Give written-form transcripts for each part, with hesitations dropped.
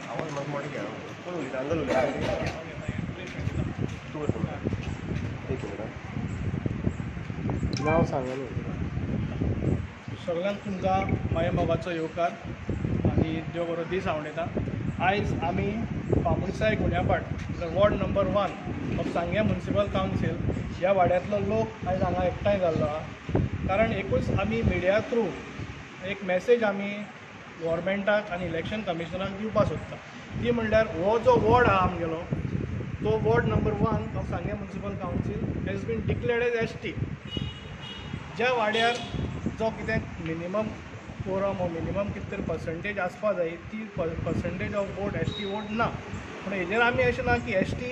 आवाज म्हाका मोठो घे. कोण उलयता? अंकल उलयता. तूं करता. एक मिनट, नांव सांगा न्हू. सगळ्यांक तुमकां माया मोगाचो येवकार आनी देव बरो दीस आवडटा. आयज आमी बामणसाय गुण्यापाट ward number 1 of Sanguem municipal council ह्या वाड्यांतलो लोक आयज हांगा एकठांय जाल्लो आहा. कारण एकूच आमी मिडिया थ्रू एक मॅसेज आमी गव्हर्मेंटाक आनी इलेक्शन कमिशनराक दिवपाक सोदता. ती म्हणल्यार हो जो वॉर्ड आहा आमगेलो तो ward number 1 of Sanguem municipal council has been declared as S T. ज्या वाड्यार जो कितें मिनिमम कोरम हो मिनिमम कितें तरी पर्संटेज आसपा जाय ती percentage of vote S T vote ना. पूण हेजेर आमी अशें ना की एस टी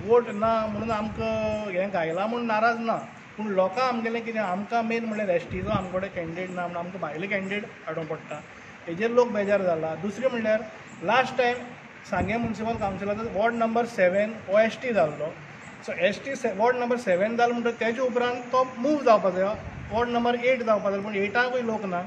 वोट ना म्हणून आमकां हें घायलां म्हूण नाराज ना. पूण लोकां आमगेलें कितें आमकां मेन म्हणल्यार एस टीचो आमचे कडेन कॅन्डिडेट ना म्हणून आमकां भायले कॅन्डिडेट हाडूंक पडटा. हेजेर लोक बेजार जाला. दुसरें म्हणल्यार लास्ट टायम सांगें म्युनिसिपल कावन्सिलाचो वॉर्ड नंबर 7 हो एस टी जाल्लो. So S T ward number 7 जालो म्हणटकीर तेजे उपरांत तो मूव जावपा जाय. वॉर्ड नंबर 8 जावपा जाय, पूण 8कूय लोक ना.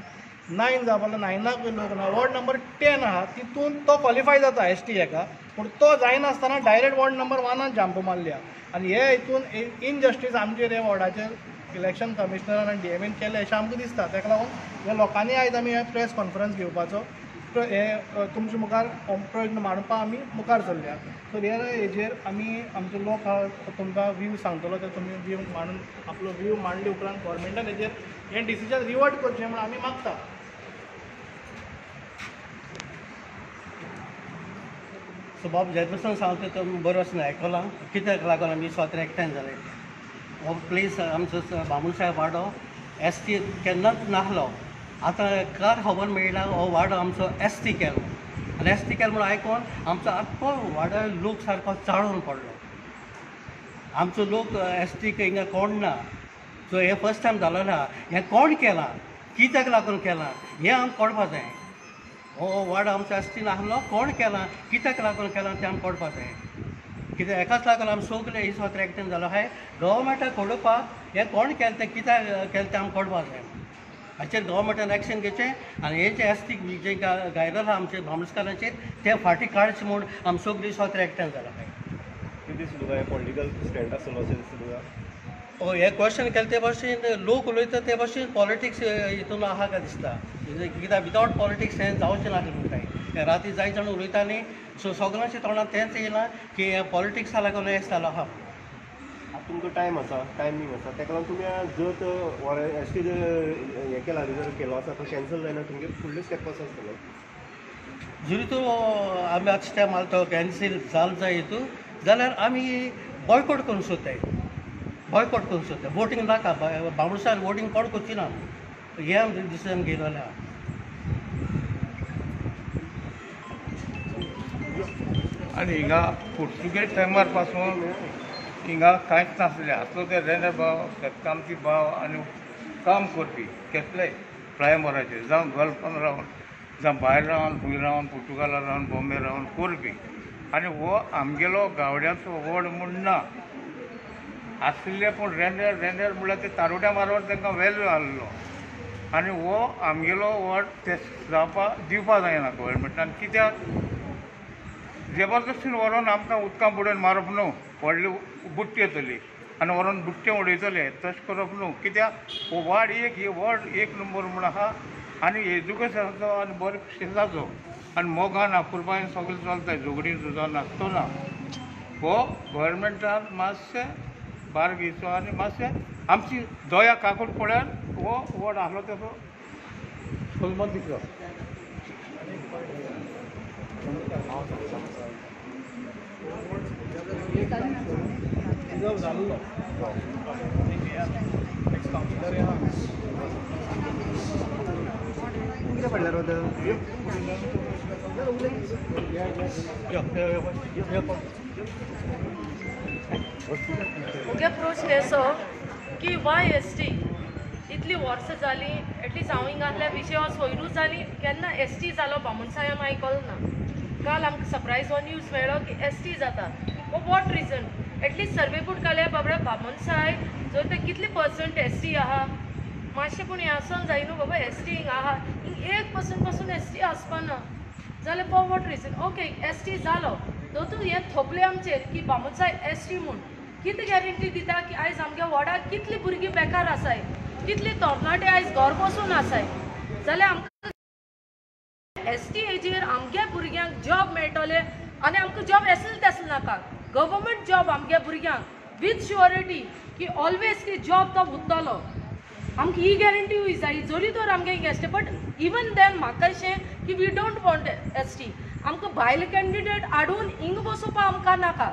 9 जावपा जाय, 9कूय लोक ना. वॉर्ड नंबर 10 आहा तितून तो क्वॉलिफाय जाता एस टी हेका, पूण तो जायनासतना डायरेक्ट वॉर्ड नंबर 1 जंप मारल्या. आनी हे हितून इनजस्टीस आमचेर हे वॉर्डाचेर इलेक्शन कमिशनरान आनी डीएमएन केलें अशें आमकां दिसता. ताका लागून ह्या लोकांनी आयज आमी हे प्रेस कॉन्फरन्स घेवपाचो हे तुमचे मुखार प्रश्न मांडपाक आमी मुखार सरल्या. सो हे हेजेर आमी आमचो लोक आहा तुमकां व्यू सांगतलो ते तुमी व्यू मांडून आपलो व्यू मांडले उपरांत गव्हर्मेंटान हेजेर हें डिसिजन रिवर्ट करचें म्हूण आमी मागता. सो बाब जयप्रसाद सांगता तो बरो आसना आयकलां. कित्याक लागून आमी स्वता एकठांय जाले. हो प्लेस आमचो बामणसाय वाडो एस टी केन्नाच नासलो. आतां कार खबर मेळ्ळा हो वाडो आमचो एस टी केलो आनी एस टी केलो म्हणून आयकोन आमचो आख्खो वाडो लोक सारको चाळून पडलो. आमचो लोक एस टी हिंगा कोण ना. सो हें फर्स्ट टायम जालो ना. हें कोण केलां, कित्याक लागून केलां हें आमकां कळपा जाय. हो वाडो आमचो एस टी नासलो, कोण केलां, कित्याक लागून केलां तें आमकां कळपा जाय. कित्याक एकाच लागून आमी सगळे ही स्वता एकठांय जालो आहाय. गव्हर्मेंटाक कळोवपाक हें कोण केलें तें कित्याक केलें तें आमकां कळपा जाय. हाचेर गव्हर्मेंटान एक्शन घेवचें आनी हे जे एस टी जे घायलो आहा आमचे बामणस्कारांचेर तें फाटीं काडचें म्हूण आमी सगळीं स्वता एकठांय जाला आहाय. कितें दिसता तुका हें पॉलिटिकल स्टँड आसतलो अशें दिसता तुका? हें क्वेश्चन केलें ते भाशेन लोक उलयता ते भाशेन पॉलिटिक्स हितून आहा काय दिसता. कित्याक विदावट पॉलिटिक्स हें जावचें नासलें म्हणटाय. राती जाय जाण उलयतालीं. सो सगळ्यांच्या तोंडांत तेंच येयलां की हें पॉलिटिक्सा लागून हें जालो आहा. आतां तुमकां टायम आसा, टायमींग आसा, ताका लागून तुमी जर तो एस टी जर हें केला, रिजर्व केलो आसा तो कॅन्सल जायना, तुमगे फुडले स्टेप कसो आसतलो? जरी तो आमी आतां स्टेप मारलो तो कॅन्सील जाल जाय हितून जाल्यार आमी बॉयकॉट करूंक सोदताय. बॉयकॉट करूंक सोदता. वोटींग नाका, बामणसार वोटींग कोण करची ना हें आमी डिसिजन घेयलेलें आहा. आनी हिंगा पुर्तुगेज टायमार पासून हिंगा कांयच नासलें. आसलो ते रेंदेर भाव, शेतकामती भाव आनी काम करपी केसलेय फ्लायओवराचेर जावं गल्फान रावन जावं भायर रावन खंय रावन पुर्तुगाला रावन बॉम्बे रावन करपी. आनी हो आमगेलो गावड्यांचो वड म्हूण ना आशिल्ले, पूण रेंदेर रेंदेर म्हणल्यार ते तारुट्या मारून तांकां वेल्यू आहलो. आनी हो आमगेलो वड ते जावपा दिवपा जायना गव्हर्मेंटान. कित्याक जबरदस्तीन व्हरोन आमकां उदकां बुडोवन मारप न्हू, व्हडली बुट्टी येतली आनी व्हरोन बुट्टे उडयतले, तशें करप न्हू. कित्याक हो वाड एक हे वॉर्ड एक नंबर म्हूण आहा आनी एज्युकेशनाचो आनी बरो शिक्षणाचो आनी मोगान अपुरबायेन सगळें चलता, झगडीं झुजां नासतना. हो गव्हर्मेंटान मातशें भार घेवचो आनी मातशें आमची दया काकूट पळोवन हो वॉर्ड आहलो तेजो फुलमत दिसलो. रिजर्व जाल्लो एक्स कावन्सिलर आहा. कितें पडल्यार वता? मुगे प्रश्न असो की वाय एस टी इतली वर्सां जालीं, एटलिस्ट हांव हिंगा आहल्या विशय हो सोयरूच जाली, केन्ना एस टी जालो बामणसायान आयकलो ना. काल आमकां सरप्रायज हो न्यूज मेळ्ळो की एस टी जाता. For what reason? At least survey कूट काडल्या बाबड्या बामणसाय जर ते कितले पर्संट एस टी आहा, मातशें पूण हें आसोन जाय न्हू बाबा एस टी हिंगा आहा, हिंग 1% पासून एस टी आसपाना जाल्यार for what reason? Okay S T जालो तो हें थोपलें आमचेर की बामणसाय एस टी म्हूण कितें गॅरंटी दिता की आयज आमगे वॉर्डाक कितली भुरगीं बेकार आसाय, कितली तरणाटे आयज घर बसून आसाय, जाल्यार आमकां एस टी हेजेर आमगे भुरग्यांक जॉब मेळटले आनी आमकां जॉब एसले तेसले नाका, गव्हर्मेंट जॉब आमगे भुरग्यांक विथ शुअरिटी की ऑलवेज की जॉब तो उरतलो, आमकां ही गॅरंटी जाय जरी तर आमगे S T. But even then म्हाका अशें की we don't want S T, आमकां भायले कॅन्डिडेट हाडून हिंग बसोवपा आमकां नाका,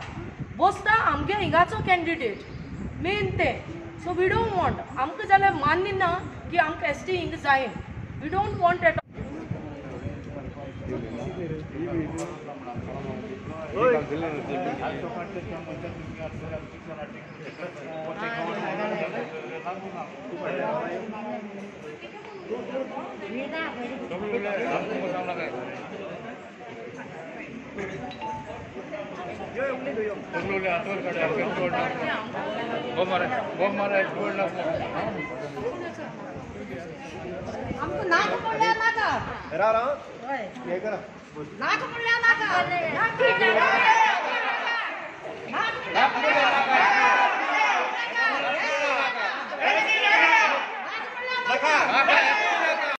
बसता आमगे हिंगाचो कॅन्डिडेट मेन तें. सो we don't want, आमकां जाल्यार मान्य ना की आमकां एस टी हिंग जाय, we don't want at. राव राव हे करा नाक म्हणल्यार नाका.